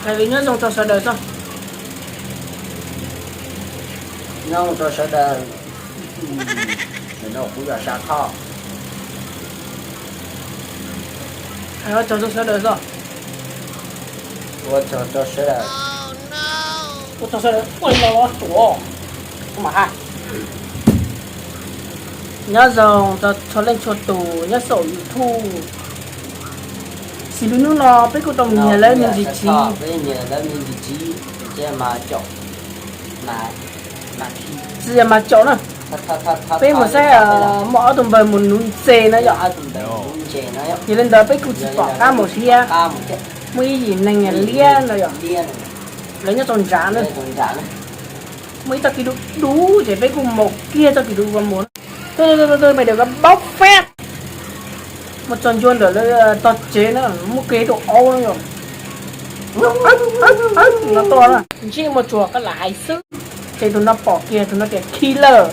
Hais li nyob zoo rau sawv daws xwb. Nyob zoo rau sawv daws. Kuv yog Sa Thoj. Hais ua tsaug rau sawv daws xwb. Ua tsaug rau sawv daws. Ua tsaug sawv daws ua li no los tuav. Nyob zoo rau txhua leej txhua tus nyob saum YouTube. Xws li hnub no peb kuj tau mus nyiag lawv me ntsis tsiv. Tsis yog mas caum na. Peb mus saib muaj ob tug npawg mus nuv ntses na yom. Yog li ntawd peb kuj tsis pom qab mus thiab. Muaj ib yim neeg liab no yom, lawv nyob tau nrad na. Muaj ib txoj kev dub dub ces peb kuj mus kiag txoj kev dub mus. Mày được cái bốc phét. Mus txog ncua ntawm lawv tog tsev na, muaj kev dub aub na yom. No tuaj na, ntsej muag tsuas qab lam hais xwb. Ces tus no pom kiag tus no tias khi lawm.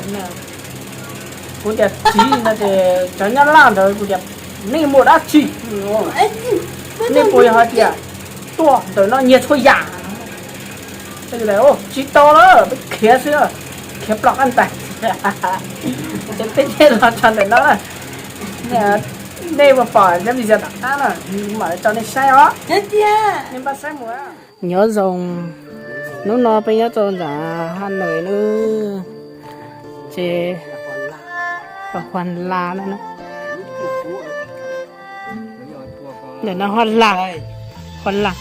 Kuv tias txiv no ces cov nyob laj ntawd kuv tias nej muaj dab tsi? Nej puas yog hais tias tuaj ntawm no nyiag txhua yam? Tsis tau lawm, peb khiav xwb, khiav ploj qab ntais. Ces peb thiaj los txog ntawm no na. Nej puas pom cov video tom qab na, mam li tso nej saib os. Nej npaj saib mus. Nyob zoo, hnub no peb nyob rau ntawm Hà Nội na, ces Huas Las no, ntawm no Huas Las, Huas Las.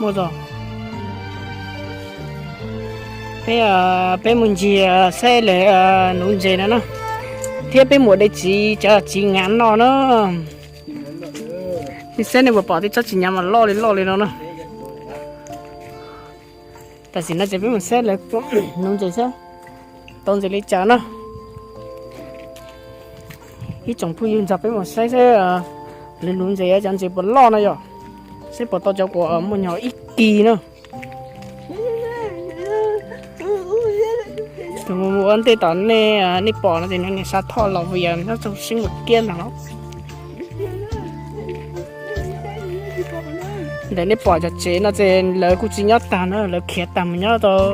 Muaj zoo, peb, peb mus ncig saib lawv nuv ntses no na, thiab peb mus de txiv, cov txiv nyav no na. Nej saib nej puas pom tej tsob txiv nyav mas loj li loj li no na. Tam sim no ces peb mus saib lawv nuv ntses saib tau ntses li cas na. Ib tsoom phooj ywg nrog peb mus saib saib lawv nuv ntses cov ntses puas loj no yom, saib puas tau cov uas muaj nyuag ib kis na. Tus mus ua ntej tom nej, nej pom no ces nws niam Sa Thoj los vim nyob rau Xeeb Mus Kiab ntag los. Ntawm nej pom cov tsev no ces lawv kuj tsis nyob tag na, lawv khiav tag mus nyob rau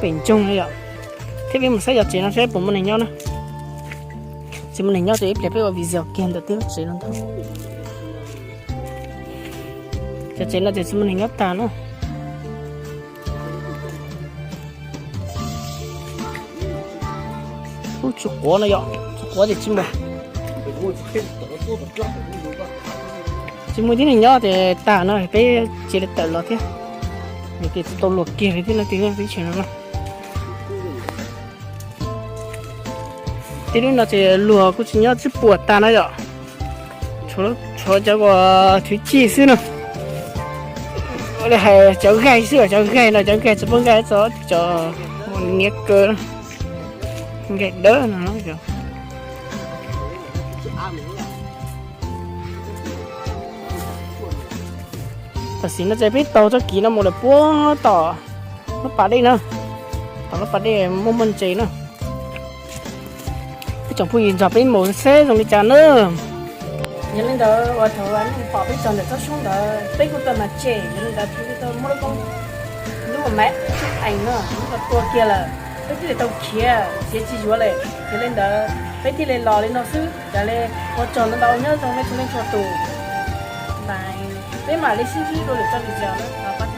pem nroog na yom. Thiab peb mus saib cov tsev no saib puas muaj neeg nyob na. Tsis muaj neeg nyob ces ib pliag peb ua video kiag ntawm tej lub tsev no ntag. Cov tsev no ces tsis muaj neeg nyob tag na. Ub, tsis quav no yom, tsis quav ces tsis muaj, tsis muaj tib neeg nyob ces tag no peb cia li tawm los thiab. Nws tias tsis tau luag kiag li thiab no, tib neeg teb chaws no na. Tib lub no ces luag kuj tsis nyob, twb puas tag no yom. Tshuav cov uas thwv cij xwb no. Ua li hais cov nqaij xwb, cov nqaij no, cov nqaij tsis pub nqaij tso, cov niab kaw, nqaij dawb no. Tam sim no ces peb taug txoj kev no mus lawm puag tom lub pas dej na, tom lub pas dej muaj muaj ntses na. Ib tsoom phooj ywg nrog peb mus saib zoo li cas na. Yog li ntawd uas thaum nej pom peb txog ntawm tsob xyoob ntawd peb kuj tau mas tsem, yog li ntawd peb kuj tau muab lub koob, lub maiv ees no muab tua kiag lawm, peb thiaj li tau khiav, khiav tsis yuav lawm. Yog li ntawd peb thiaj li los li no xwb. Raws li ua tsaug ntau ntau nyob zoo nej txhua leej txhua tus. Peb mam li sib ntsib dua lwm txoj video na.